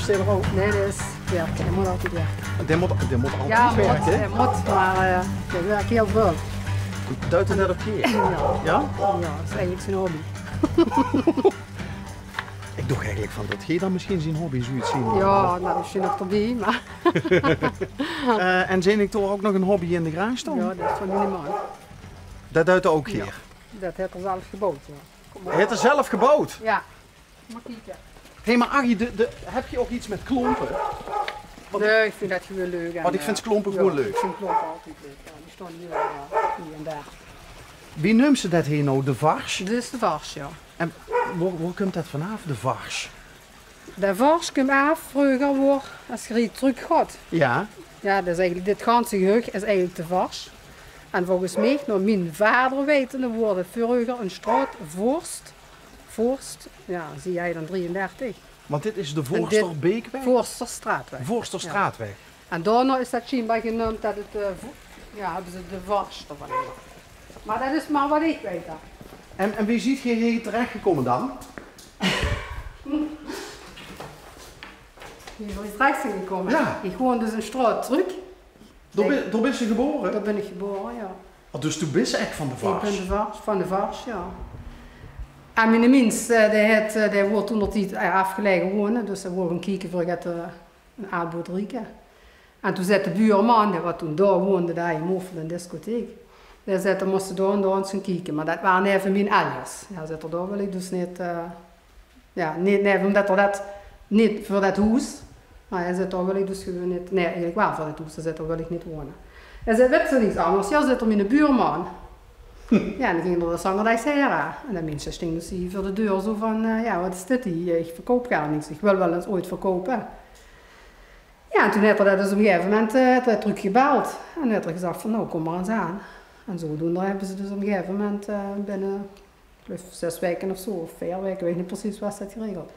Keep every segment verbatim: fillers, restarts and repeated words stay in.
Zit er ouch? Nae, det is werke. Det mót altied werke. Det mót, det mót altied werke? Jao, det mót, mer, eh, det werk hiel väöl. Duit 'r det op geer? Jao. Jao? Jao, det is eigelik zien hobby. Ich dach eigelik van det geer dan mesjien zien hobby zoeiets zien. Jao, noe, mesjien nog d'rbie, mer... Eh, en zeen ich toch ouch nog ein hobby in de garage staon? Jao, det is van miene man. Det duit 'r ouch geer? Jao, det haet 'r zelf geboewd, jao. Haet 'r zelf geboewd? Jao. Mer kiek, hè. Hé, mer Aggie, de, de, höbs se ouch get mit klompe? Nae, ich vinj det gewoon leuk. Want ich vinj klompe gewoon leuk. Ich vinj klompe altied leuk, jao. Die staon hie, jao, hie en dao. Wie neump se det hie noe, de vars? Dit is de vars, jao. En wo, wo kump det vanaaf, de vars? De vars kump aaf, vreuger woor, es geer hie trök gaot. Jao. Jao, det is eigelik, dit ganse gehuch is eigelik de vars. En volges mich, nao mien vader weitende, woor 't vreuger ein straot Voorst. Voorst, jao, zie hae dan drieëndertig. Want dit is de Voorsterbeekweg? Voorsterstraatweg. Voorsterstraatweg. Jao. En daonao is det sjienbaar geneump det 't, eh, vo-, jao, höbbe ze de Vars d'rvan gemaak. Mer det is mer waat ich weit dan. En, en wie zeet geer hie terechgekómme dan? Wie v'r hie terech zeen gekómme? Jao. Ich woon dus ein straot trök. Dao bi-, dao bis se gebore? Dao bin ich gebore, jao. Oh, dus doe bis ech van de Vars? Ich bin de Vars, van de Vars, jao. En miene mins, eh, dae haet, eh, dae woor toen d'r tied, eh, aafgelaege wone, dus dae woor gaon kieke veur get, eh, ein aad boerderieke. En toen zaet de buurman, dae wat toen dao woonde, dao in Moffel, ein discotheek, dae zaet: "Dan mós se dao en dao ins gaon kieke." Mer det waar naeve mien elders. Jao, zaet 'r, dao wil ich dus neet, eh, Jao, neet, nae, ómdet 'r det neet veur det hoes. Mer hae zaet, dao wil ich dus gewoon neet, nae, eigelik waal veur det hoes, hae zaet, dao wil ich neet wone. Hae zaet, wèts se niks angers? Jao, zaet 'r, miene buurman. Jao, en dan ging 'r de zangerdeis haer. En det minsje sting dus hie veur de deur zoe van, eh, jao, waat is dit hie? Ich verkoup gaar niks. Ich wil waal ins ooit verkoupe. Jao, en toen haet 'r det dus op ein gegaeve moment, eh, haet 'r trökgebeld. En haet 'r gezag van, noe, kóm mer ins aan. En zoedoende höbbe ze dus op ein gegaeve moment, eh, binne Ich geluif zès waeke of zoe, of veer waeke, weit ich neet precies, waas det geregeld.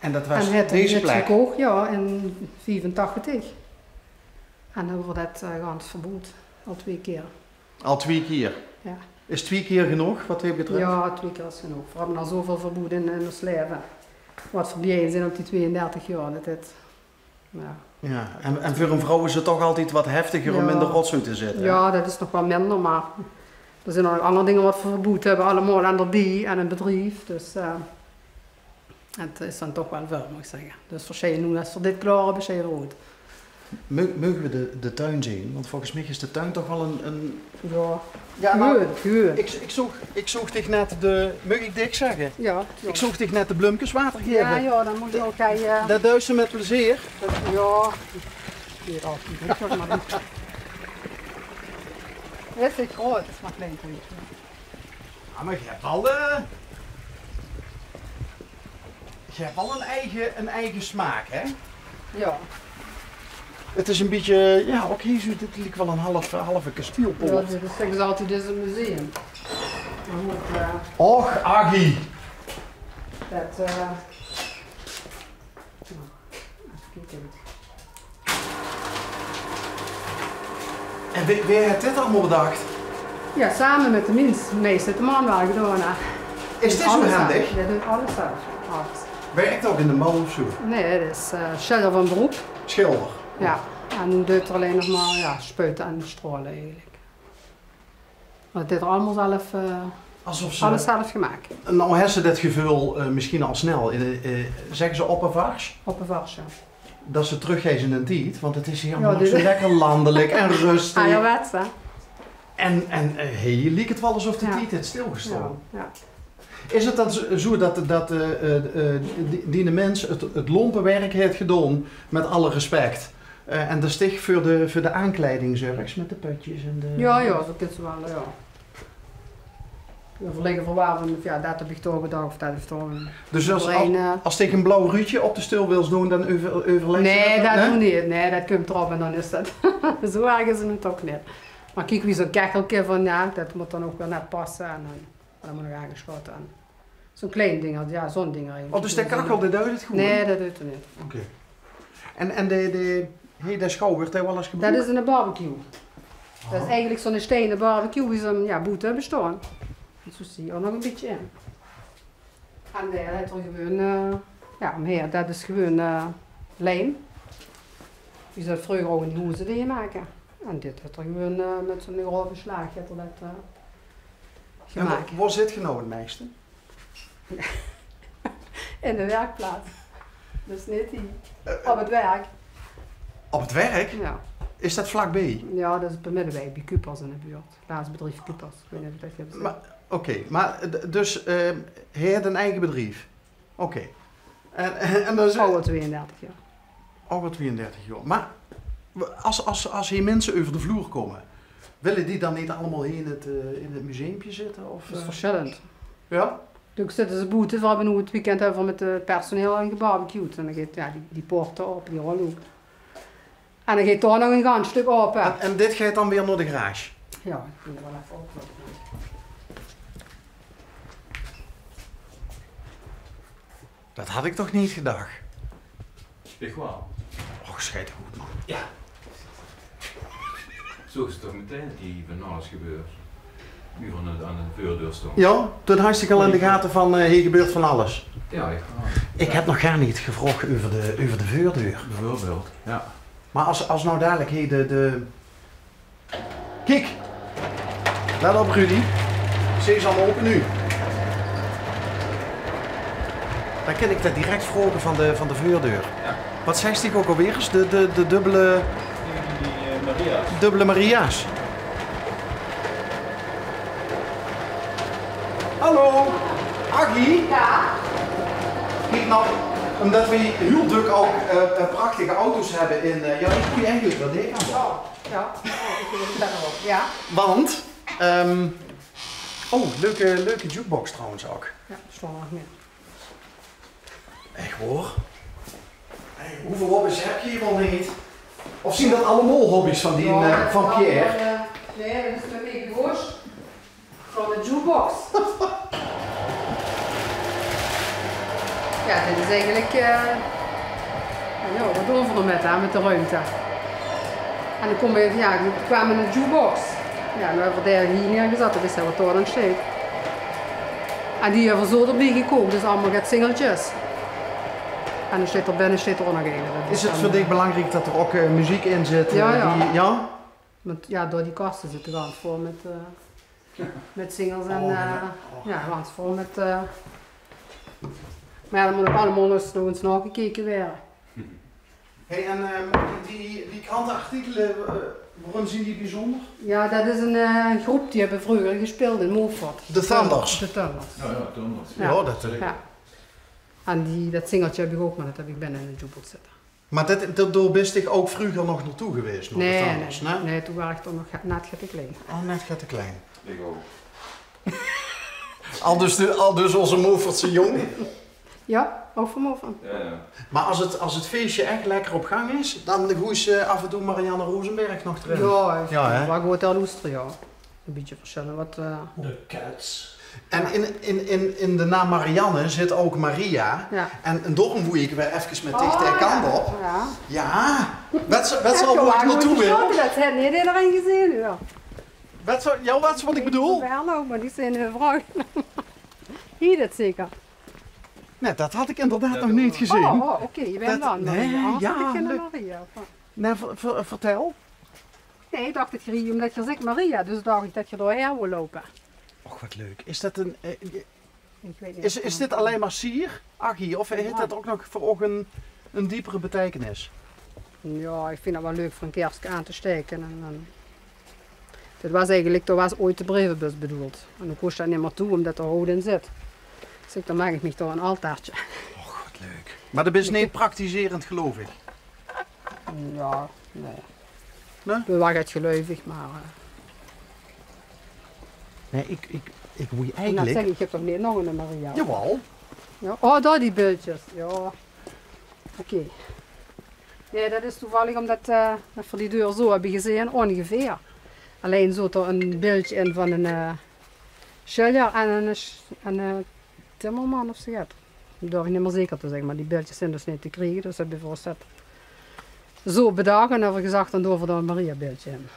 En det waas deze plek? En hae haet 'm gekoch, jao, in viefentachtig. En dan woort det, eh, gans verboewd. Al twieë kier. Al twieë kier? Jao. Is twieë kier genóg, wat dit betröf? Jao, twieë kier is genóg. V'r höbbe al zoeväöl verboewd in, in ós laeve. Wat v'r biejein zeen op die twieëndertig jaor, det, det Jao. Jao, en, en veur ein vrouw is 't toch altied wat heftiger óm in de rotzooi te zitte, hè? Jao, det is nog waal minder, mer d'r zeen nog anger dinger wat v'r verboewd höbbe, allemaol aan d'rbie en ein bedrief. Dus, eh, 't is dan toch waal väöl, mót ich zègke. Dus v'r zeen noe, es v'r dit klaor höbbe, zeen v'r good. Mo-, moge v'r de, de tuin zeen? Want volges mich is de tuin toch waal ein, ein Jao. Jao, mer huur, huur. Ich, ich zoog, ich zoog dich net de, maag ich dich zègke? Jao, jao. Ich zoog dich net de blumkes water gaeve. Jao, jao, dan mós se ouch, eh, det duis se mit plezeer. Det, jao. Hie, oh, die weit ich ouch mer neet. Dit is groeat, det is mer klein. Jao, mer geer höb waal, eh, Geer höb waal ein eige, ein eige smaak, hè? Jao. 't Is ein bietje, jao, ouch hie zoe, dit liek waal ein half, halve kastielpoort. Jao, det zègke ze altied, dit is ein museum. Mer good, eh, Och, Aggie! Det, eh, jao, effe kieke. En wae, wae haet dit allemaol bedach? Jao, same mit de mins. Meis haet de man waal gedaon, hè. Is dit zoe hendig? Dae deit alles zelf. Alles. Wirk 'r ouch in de bouw of zoe? Nae, det is, eh, sjilder van beroep. Sjilder? Jao. En doet 'r allein nog mer, jao, spuite en straole eigelik. Want dit haet 'r allemaol zelf, eh, alles zelf gemaak. Noe höbs se det geveul, eh, mesjien al snel, in, eh, zègke ze op de vars? Op de vars, jao. Det se trökgeis in d'n tied, want 't is hie allemaol nog zoe lekker landelik en rustig. Ajerwets, hè? En, en, eh, hie liek 't waal esof de tied haet stilgestaon. Jao, jao. Is 't dan zoe, zoe det, det, eh, eh, eh, die, diene mins 't, 't lompewerk haet gedaon, mit alle respect, eh, en det dich veur de, veur de aankleiding zörgs, mit de pötjes en de... Jao, jao, det is waal, jao. Euverlègke v'r waal van, jao, det höb ich toch gedach of det is toch ein... Dus es, es, eh, es dich ein blauw ruutje op de steul wils doon, dan euver-, euverlègs se det? Nae, det doon ich neet. Nae, det kump d'rop en dan is det. Zoe erg is 't noe toch neet. Mer kiek, wie zoe'n kechelke van, jao, det mót dan ouch weer net passe en dan, dan mót nog aangeslaote en zoe'n klein ding, jao, zoe'n ding eigelik. Oh, dus de kachel, dae duit 't gewoon? Nae, det duit 'r neet. Oké. En, en de, de, hie, de sjouw, wuuert dae waal ins gebroek? Det is ein barbecue. Det is eigelik zoe'n steine barbecue wie ze 'm, jao, boete höbbe staon. En zoe zeen v'r ouch nog ein bietje in. En dae haet 'r gewoon, eh, jao, mer det is gewoon, eh, Lijm. Die zouw vreuger ouch in die hoezer deje make. En dit haet 'r gewoen, eh, mit zoe'n grove slaag haet 'r det, eh, gemaak. En wo, wo zit geer noe 't meiste? In de werkplaats. Dus neet hie. Eh, op 't werk. Op 't werk? Jao. Is det vlakbie? Jao, det is bie Middewijk, bie Cupers in de buurt. Laatst bedrief Cupers. Ich weit neet of det geer besjteit. Mer, oké, mer, eh, d-, dus, eh, hae haet ein eige bedrief? Oké. En, en, en dan is 't ouch al tweeëndertig jaor. Ouch al tweeëndertig jaor. Mer as, as, as hie minse euver de vloer kómme, wille die dan neet allemaol hie in 't, eh, in 't museumpje zitte? Of, det is, eh, versjillend. Jao? Dus zitte ze boete, veer höbbe noe 't weekend höbbe veer mit 't personeel gebarbecued. En dan geit, jao, die, die poort op, die rolluuk. En dan geit dao nog ein gans stök aope. En, en dit geit dan weer nao de garage? Jao, ich mót waal effe oplosse. Det had ich toch neet gedach. Ich waal. Och, sjeit good, man. Jao. Zoog ze toch metein det hie van alles gebeurt. Wie van 't aan de veurdeur stóng. Jao, toen hads se al in de gate van, eh, hie gebeurt van alles. Jao, ich waal. Ich höb nog gaar neet gevraog euver de, euver de veurdeur. Bieveurbeeld, jao. Mer as, as noe dalik hie de, de, kiek. Let op, Rudy. Sesam, ope noe. Dan kin ich det direk vraoge van de, van de veurdeur. Jao. Waat zags se ouch alweer ins? De, de, de dubbele, die, die, eh, Maria's. Dubbele Maria's. Hallo. Aggie? Jao? Kiek noe, ómdet veer hieël dök ouch, eh, eh, prachtige auto's höbbe in, eh, jao, ich mót eigelik waal denkse aan. Jao, ich weit 't ouch. Jao. Want, ehm, oh, leuke, leuke jukebox trouwens ouch. Jao, d'r staon nog mieë. Ech waor? Hey, wieväöl hobby's höb geer waal neet? Of zeen det allemaol hobby's van die, jao, eh, van Pierre? Allemaol, eh, nae, det is mit mien broors. Van de jukebox. Jao, dit is eigelik, eh, jao, waat doon v'r d'r mit, hè, mit de ruimte? En dan kómme v'r, jao, v'r kwame in de jukebox. Jao, dan höbbe v'r dae hie neergezat, det is waat dao dan sjteit. En die höbbe v'r zo d'rbie gekoch, dus allemaol get singeltjes. En dan sjteit d'r binne, sjteit d'r ouch nog ein. Is 't veur dich belangriek det d'r ouch, eh, meziek in zit, eh, jao, jao, die, jao? Want jao, door die kaste zit 'r gans vol mit, eh, mit singles en, oh, eh, jao, gans vol mit, eh, mer jao, det mót ouch allemaol ins nog ins naogekeke waere. Hey, en, ehm, die, die, die kranteartikele, eh, waorum zeen die bezunjer? Jao, det is ein, eh, groep die höbbe vreuger gespeeld in Moffat. De Thunders. De Thunders. Jao, jao, Thunders. Jao. Jao, det, eh, jao. En die, det singeltje höb ich ouch, mer det höb ich binne in de jukebox zitte. Mer det, det, dao bis dich ouch vreuger nog naotoe gewaes, nao de Thunders, nae? Nae, toen waas ich toch nog net get te klein. Oh, net get te klein. Ich ouch. Aldus de, aldus ózze Moffertse jóng. Jao, ouch van Moffert. Jao, jao. Mer es 't, es 't feesje ech lekker op gang is, dan goejs se aaf en toe Marianne Rosenberg nog d'rin. Jao, jao, hè? Waal good te loestere, jao. Ein bietje versjillend waat, eh. De Cats. En in, in, in, in de naam Marianne zit ouch Maria. Jao. En, en daorum woej ich weer efkes mit dich de kant op. Jao. Wèts se, wèts se al wo ich naotoe wil? Det haet neet ederein gezeen, jao. Wèts se, jao, wèts se waat ich bedoel? Jao, mer die zeen, eh, vrouw. Hie det zeker. Nae, det had ich inderdaad nog neet gezeen. Oh, oh, oké, ich bin det waal, nae, Maria. Nae, ver-, ver-, vertèl. Nae, ich dach det geer hie, ómdet geer zèkt Maria, dus dach ich det geer dao haer wou loupe. Och, waat leuk. Is det ein, eh, is, is dit allein mer sier, Aggie, of haet det ouch nog veur uch ein, ein diepere beteikenis? Jao, ich vinj det waal leuk veur ein kerske aan te staeke. En, en, dit waas eigelik, dao waas ooit de brievenbus bedoeld. En dan kós det neet mieë toe, ómdet d'r hout in zit. Dus ich, dan maak ich mich dao ein altaartje. Och, waat leuk. Mer det is neet praktiserend, geluif ich. Jao, nae. Nae? Ich bin waal get geluivig, mer, eh. Nae, ich, ich, ich woej eigelik zègke, ich höb toch neet nog ein Maria? Jawaal. Jao. Oh, dao die beeldjes. Jao. Oké. Jao, det is toevallig ómdet, eh, det v'r die deur zo höbbe gezeen, óngeveer. Allein zoot d'r ein beeldje in van ein, eh, sjilder en ein, en ein, eh, timmerman of zoget. Dao durf ich neet mieë zeker te zègke, mer die beeldjes zeen dus neet te kriege, dus höbbe v'r ós det zo bedach en höbbe v'r gezag, dan doon v'r dao ein Maria-beeldje in.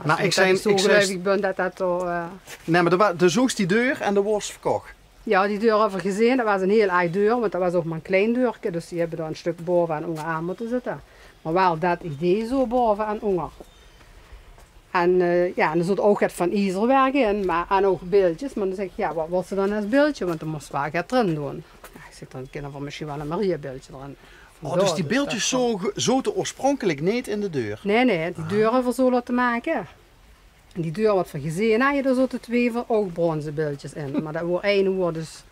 Mer ich zeen, ich zeen, ich bin det, det dao, eh. Nae, mer d'r wa-, d'r zoog die deur en d'r woort verkoch. Jao, die deur höbbe v'r gezeen, det waas ein hieël aaj deur, want det waas ouch mer ein klein deurke, dus die höbbe dao ein stök bove en ónger aan mótte zitte. Mer waal det idee zo bove en ónger. En, eh, jao, en d'r zit ouch get van iezerwerk in, mer, en ouch beeldjes. Mer dan zèk ich, jao, waat wils se dan es beeldje? Want dan mós se waal get d'rin doon. Jao, ich zèk, dan kinne v'r mesjien waal ein Mariabeeldje d'rin. Oh, dus die beeldjes zote oorspronkelik neet in de deur? Nae, nae, die deur höbbe v'r zo laote make. En die deur waat v'r gezeen hawwe, dao zote twee van ouch brónze beeldjes in. Mer det woor eine woor dus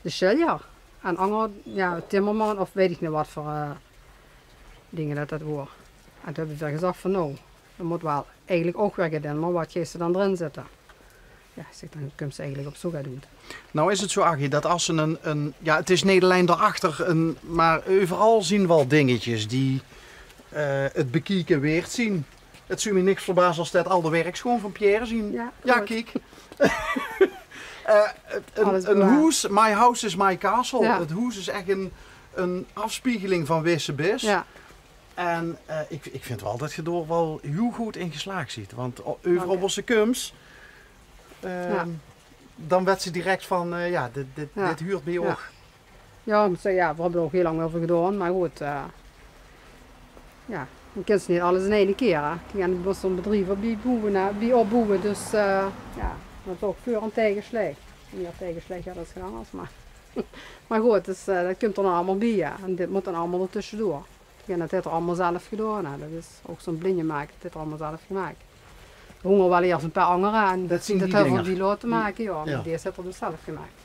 de sjiljer. En anger, jao, timmerman of weit ich neet waat veur, eh, dinger det det woor. En toen höbbe v'r gezag van, noe, d'r mót waal eigelik ouch weer get in, mer waat geis se dan d'rin zitte? Jao, ich zèk, dan kums se eigelik op zo get oet. Noe is 't zo, Aggie, det es se ein, ein, jao, 't is neet allein dao achter, ein, mer euveral zeen waal dingetjes die, eh, 't bekieke weerd zeen. 't Zou mich niks verbaze es det al de werkschoon van Pierre zeen. Jao, kiek. Eh, ein hoes, my house is my castle. Jao. 't Hoes is ech ein, ein aafspiegeling van wae se bis. Jao. En, eh, ich, ich vinj waal det geer dao waal hieël good in geslaag zeet. Want euveral wo se kums, ehm, dan wèts se direk van, eh, jao, dit, dit, dit huurt bie uch. Jao, ich mót zègke, jao, v'r höbbe d'r ouch hieël lang euver gedaon, mer good, eh, jao, dan kins se neet alles in eine kieër, hè. Kiek, en ich mós zo'n bedrief bie boewe, hè, bie opboewe, dus, eh, jao, det is ouch veur- en taegesjlaeg. Mieër taegesjlaeg es angers, mer, mer good, dus, eh, det kump d'r dan allemaol bie, jao. En dit mót dan allemaol d'r tösjedoor. Jao, det haet 'r allemaol zelf gedaon, hè. Det is ouch zo'n blinje make, det haet 'r allemaol zelf gemaak. D'r hónge waal eers ein paar angere en det höbbe v'r die laote make, jao. Mer dees haet 'r dus zelf gemaak.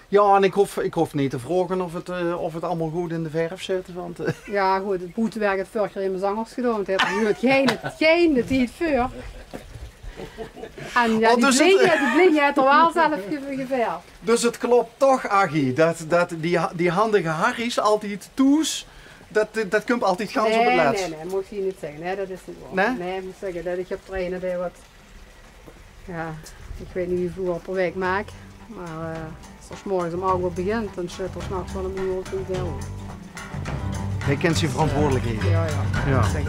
Jao, en ich hoof, ich hoof neet te vraoge of 't, eh, of 't allemaol good in de verf zit, want, eh. Jao, good, 't boetewerk haet veurig jaor emes angers gedaon, want dae haet d'r gein, gein tied veur. En jao, die blinje, die blinje haet 'r waal zelf ge-, geverf. Dus 't klop toch, Aggie, det, det die, die handige Harry's altied thoes, det, det kump altied gans op 't lèts. Nae, nae, nae, mós se neet zègke. Nae, det is neet waor. Nae? Nae, ich mót zègke det ich höb d'r eine dae waat, jao, ich weit neet wieväöl oer per waek maak, mer, eh, es 'r 's morges óm ach oer begint, dan sjleit 'r 's nachs waal óm nul oer toe d'r deur oet. Hae kint zien verantwoordelikhede. Jao, jao. Jao. Ich zèk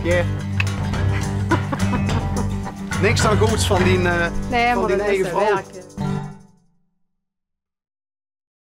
det, eh. Niks dan goods van dien, eh, van dien eige vrouw.